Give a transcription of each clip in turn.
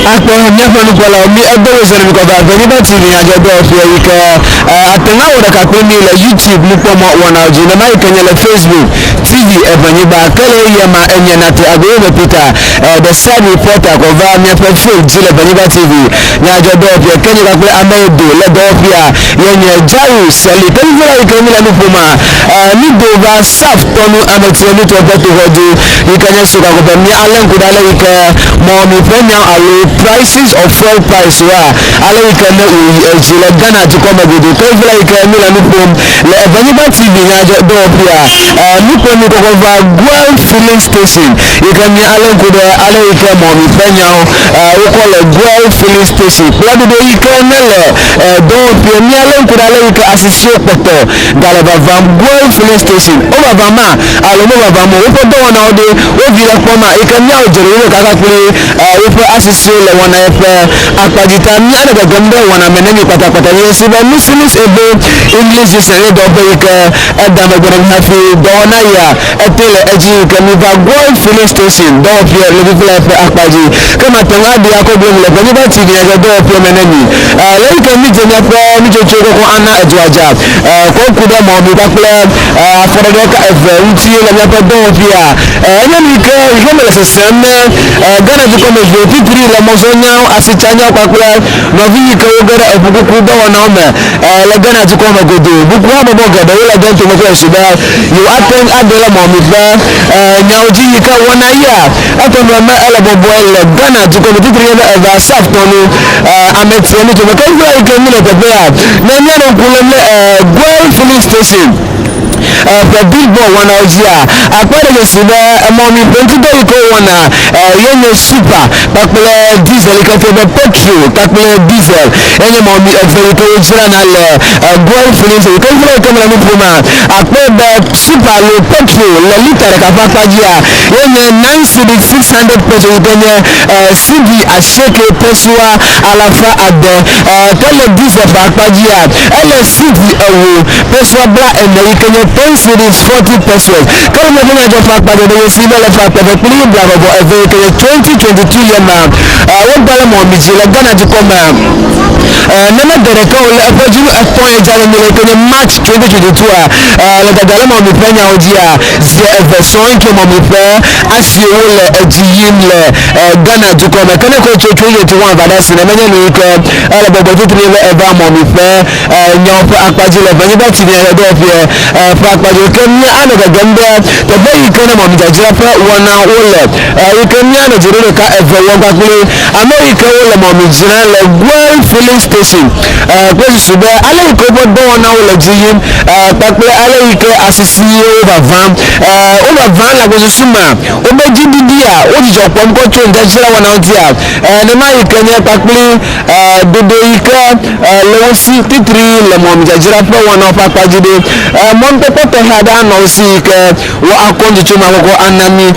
Akpɔ míaƒe nukpɔlawo mí edo wozɔ ne mikɔ va Venyigba TV nyadzɔdɔwɔƒea yi ke ate ŋu awɔ ɖeka kple mí le YouTube nukpɔmɔ wɔnawo dzi nenema yi ke nye le Facebook TV Evenyigba ke le ɣeyiɣia ma enye Nate Agoyome Peter The Side Reporter kɔ va míaƒe field dzi le Venyigba TV nyadzɔdɔwɔƒea ke nye kpakple ame yi do le dɔwɔƒea ye nye Jairus Seli ke fifia yi ke mí le nu ƒoma mí do va SAF tɔnu ametia nutoa ƒe toxɔdu yi ke nye Sokakoƒe mía alé ŋku ɖe ale yi ke mɔmi ƒe nya alo prices of fuel price wa ale yi ke ne wòyi edzi le Ghana dukɔ me godoo. Ke fifia yi ke mí le nu ƒom le Evenyigba TV nyadzɔ dɔwɔƒea, mí kplɔ mi kɔkɔ va Goil filling station yi ke mía alé ŋku ɖe ale yi ke mɔmi ƒe nyawo wokɔ le Goil filling station kple ɖoɖo yi ke ne le dɔwɔƒea mía alé ŋku ɖe ale yi ke asisiwo kpɔtɔ gale vavam Goil filling station wo vavam ma alo me vavam o woƒe dɔwɔnawo ɖe wo vi ɖe kpɔm ma yi ke míawo dze ɖe kaka kple woƒe asisiwo le wɔna eƒe akpadzi ta míaɖe gegem ɖe wɔna me ne mi kpatakpata mi si be Musilis ebe English dictionary ye dɔwɔƒe yi ke eda megbe na mi hafi dɔwɔna yia ete le edzi yi ke mi va Goil filling station dɔwɔƒea le fifia eƒe akpadzi ke mate ŋu aɖi akɔ gblɔ mi le Venyigba TV nyadzɔ dɔwɔƒea me ne mi le yi ke mi dze miaƒe nutsotso kɔkɔ ana edua dza kɔ ku ɖe mɔmi kpakple afɔɖeɖe ka eve ŋuti le míaƒe dɔwɔƒea. Enye nu yi ke xexeme le sesem ne Ghana dukɔmeviwo titri le mɔzɔnyawo, asitsanyawo kpakple nɔvi yi ke woge ɖe eʋukuku dɔwɔnawo me le Ghana dukɔ me godoo. Buku habɔbɔ geɖewo le Gento me kple susu be yewoate ŋu age ɖe mɔmi ƒe nyawo dzi yi ke wɔna yia etɔnɔ me ele bɔbɔe le Ghana dukɔme titri nye be eva SAF tɔnu ametia nutsome ke ŋu yi ke mi le teƒea ne míanɔ ŋku lém ɖe Goil filling station ƒe billboard wɔnawo dzia akpɔ ɖe dzesi be emɔmi ƒe ŋutidɔ yi ke wowɔna ye nye super kpakple diesel yi ke fia be petrol kpakple diesel ye nye mɔmi eve yi ke wodzrana le Goil filling station ke ŋu yi ke mele nu ƒom a akpɔe be super alo petrol le lita ɖeka ƒe akpa dzia ye nye 9 cedi 600 pesos yi ke nye cedi asieke pesoa alafa ade. Ke le diesel ƒe akpa dzia ele cedi ewo pesoa bla ene yi ke nye 10 cedis 40 pesos. Ke le míaƒe nyadzɔ ƒe akpa dzi ɖe si be le ƒe akpe eve kple blaeve vɔ eve yi ke nye 2022 ye ma wogba le mɔmi dzi le Ghana dukɔ mea nene gbe ɖeka o le eƒe dzinu etɔ̃ ye dza le mi le yi ke nye March 2022 a le dada le mɔmi ƒe nyawo dzia zi eve sɔŋ ke mɔmi ƒe asiwo le edzi yim le Ghana dukɔ me. Ke ne kɔ tso 2021 va ɖe asi ne menye nu yi ke ele bɔbɔ titri be eva mɔmi ƒe nyawo ƒe akpa dzi le Venyigba TV nyadzɔdɔwɔƒea ƒe akpa dzi ke mía anɔ gegem ɖe teƒe yi ke ne mɔmi dzadzra ƒe wɔnawo le yi ke mía nɔ dziɖo ɖeka eve wɔm kpakple ame yi ke wole mɔmi dzra le Goil filling station kple susu be ale yi ke woƒe dɔwɔnawo le dzi yim kpakple ale yi ke asisiwo vavam wovavam le agbɔsusu me wobe dziɖiɖia wo dzidzɔ kpɔm kɔ tso ŋdzadzra wɔnawo dzia nema yi ke nye kpakple ɖoɖo yi ke le wo si titri le mɔmidzadzra ƒe wɔnawo ƒe akpa dzi ɖo mɔnukpɔkpɔ tɔxɛ aɖe anɔ wo si yi ke wo akɔŋdzotso ma kɔkɔ ana mi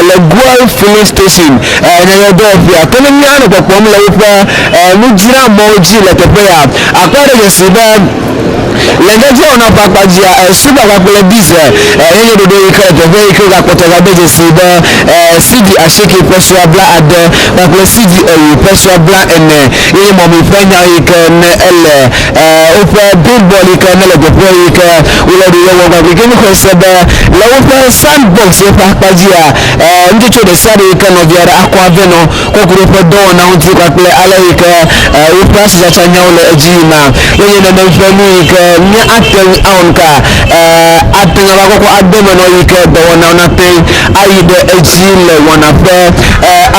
le Goil filling station nyanyɔdɔwɔƒea. Ke ne míanɔ kpɔkpɔm le woƒe nudzramɔwo dzi le teƒe ya akpɔ ɖe dzesi be le ŋdzadzra wɔnawo ƒe akpa dzia super kpakple diesel ye nye ɖoɖo yi ke le teƒe yi ke gakpɔtɔ gade dzesi be cedi asieke pesoa bla ade kpakple cedi ewo pesoa bla ene ye nye mɔmi ƒe nya yi ke ne ele woƒe billboard yi ke ne le teƒe yi ke wole ɖo ye wɔm kpakple ke míxɔe se be le woƒe sandbox ƒe akpa dzia nutsotso ɖe sia ɖe yi ke nɔvi aɖe akɔ ave nɔ kɔku ɖe woƒe dɔwɔnawo ŋuti kpakple ale yi ke woƒe asitsatsa nyawo le edzi yim ma ye nye nenem ƒe nu yi ke mía ate ŋu awɔ nu ka ate ŋu ava kɔkɔ ade me nɔ yi ke dɔwɔnawo nate ŋu ayi ɖe edzi le wɔna ƒe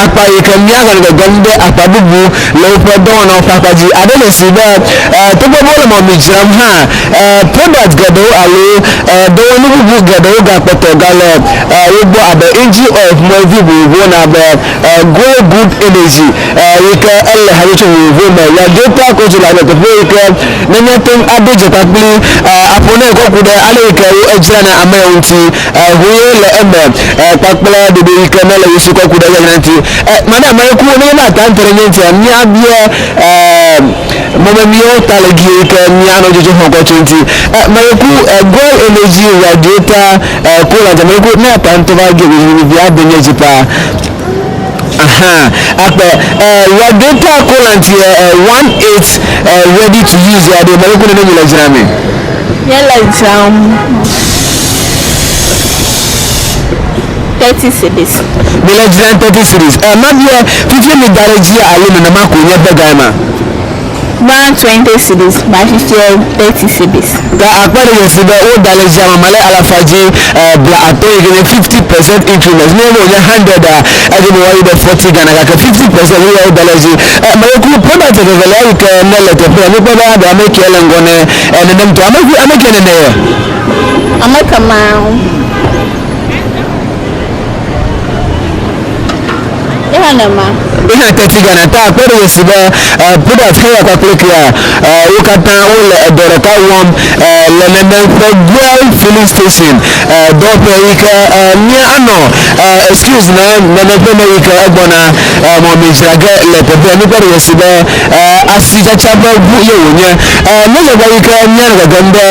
akpa yi ke míaganɔ gegem ɖe akpa bubu le woƒe dɔwɔnawo ƒe akpa dzi. Aɖe dzesi be togbɔ be wole mɔmi dzram hã product geɖewo alo dɔwɔnu bubu geɖewo gakpɔtɔ gale wo gbɔ abe engine oil ƒomevi vovovowo na abe Goil Good Energy yi ke ele hatsotso vovovowo me. Radiator controller le teƒe yi ke ne míate ŋu aɖo dze kpakple aƒo ne kɔ ku ɖe ale yi ke wo edzrana ame yawo ŋuti ʋu ye le eme kpakple ɖoɖo yi ke mele wo si kɔ ku ɖe dzadzra ŋuti. Madam Mayeku nenye be ata ŋutɔ ɖe nye ŋutia míabia mɔmemiwo ta le gi yi ke míanɔ dzodzo xɔm kɔ tso ŋuti. Mayeku Goil Energy Radiator Coolant Mayeku ne ata ŋutɔ va ge vi ade nye dzi paa. Ahan akpe Radiator coolant yɛ 1.8 ready to use ya ɖe mele ku nene mi le dzra me. Míele dzram 30 cedis. Mi le dzram 30 cedis. Mabia fifie mi da ɖe dzia alo nenema ko nye ƒe ga ma? 120 cedis, but fifie 30 cedis. Ta akpɔ ɖe dzesi be woda le dzia mama le alafa dzi 50 yi ke nye 50% increment. Ne wonye 100 a edze be woayi ɖe 40 Ghana gake 50% wo ya woda le dzi. Mele ku product vevelia yi ke ne le teƒea míekpɔ be abe ame ke le ŋgɔ ne nenem tɔ ame ame ke nene ye. Ame kema Eha nema. Eha 30 Ghana ta akpɔ ɖe dzesi be product heya kpakple kea wo katã wole edɔ ɖeka wɔm le nenem ƒe Goil filling station dɔwɔƒe yi ke mía anɔ excuse na nenem ƒe me yi ke egbɔna mɔmedzra ge le teƒea. Míekpɔ ɖe dzesi be asitsatsa ƒe ʋu ye wònye. Míedzɔgbe yi ke míanɔ gegem ɖe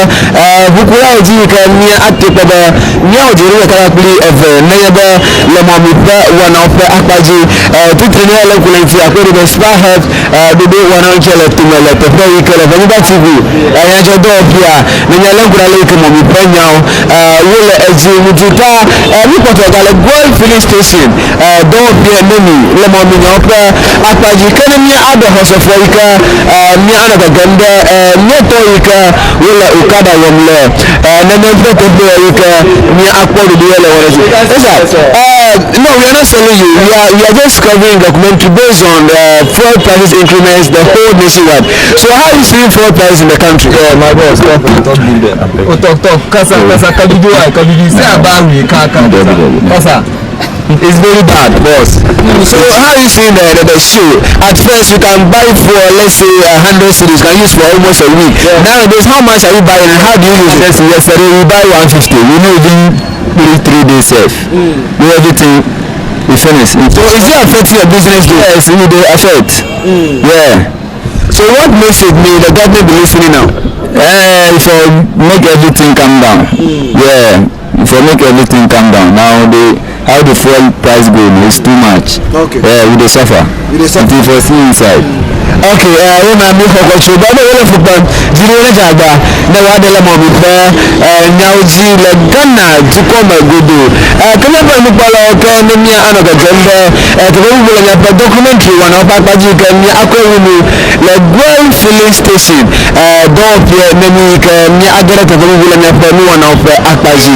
ʋukula dzi yi ke mía ate kpɔ be míawɔ dzi ɖeka kpakple eve nenye be le mɔmi ƒe wɔnawo ƒe akpa dzi. Titre ne le ŋku le ŋuti akpɔ ɖe be Spa Health ɖoɖo wɔnawo ŋuti le tome le teƒe yi ke le Venyigba TV nyadzɔdɔwɔƒea nenye le ŋku ɖe ale yi ke mɔmi ƒe nyawo wole edzi ŋuti ta míkpɔtɔ gale Goil filling station dɔwɔƒea nemi le mɔmi nyawo ƒe akpa dzi ke ne mía aɖe xɔsefɔ yi ke mía anɔ gegem ɖe míatɔ yi ke wole okada wɔm le nenem ƒe teƒe yi ke mía akpɔ ɖoɖo le wɔna dzi. Esa, no, we are not selling you. We are just covering documentary based on fuel prices increments the whole nationwide. So how are you seeing fuel prices in the country? Yeah, my boss, talk, talk, give them. Oh, talk, talk. Kasa, kasa, kabidu, kabidu. Say about we, kaka, kasa. It's very bad, boss. So how you seeing the show? At first, you can buy for, let's say, 100 cedis. You can use for almost a week. Yeah. Nowadays, how much are you buying and how do you use it? Yesterday we buy 150. We no even 3 days safe. We everything we finish. So is it affecting your business? Though? Yes, it dey affect. Yeah. So what makes it mean the government be listening now? For make everything calm down. Yeah. For make everything calm down. Now the how the fuel price go is too much. Okay. Yeah, we dey suffer. We dey suffer. Until for see inside. Okay, wo ma mi xɔ kɔtso ba be wole fukpam dzi ɖe wole dzagba ne woaɖe le mɔmi ƒe nyawo dzi le Ghana dukɔ me godo. Ke míaƒe nukpɔlawo ke ne mía anɔ gegem ɖe teƒe bubu le miaƒe documentary wɔnawo ƒe akpa dzi ke mía akɔe wu nu le Goil filling station dɔwɔƒea ne mi yi ke mía age ɖe teƒe bubu le miaƒe nuwɔnawo ƒe akpa dzi.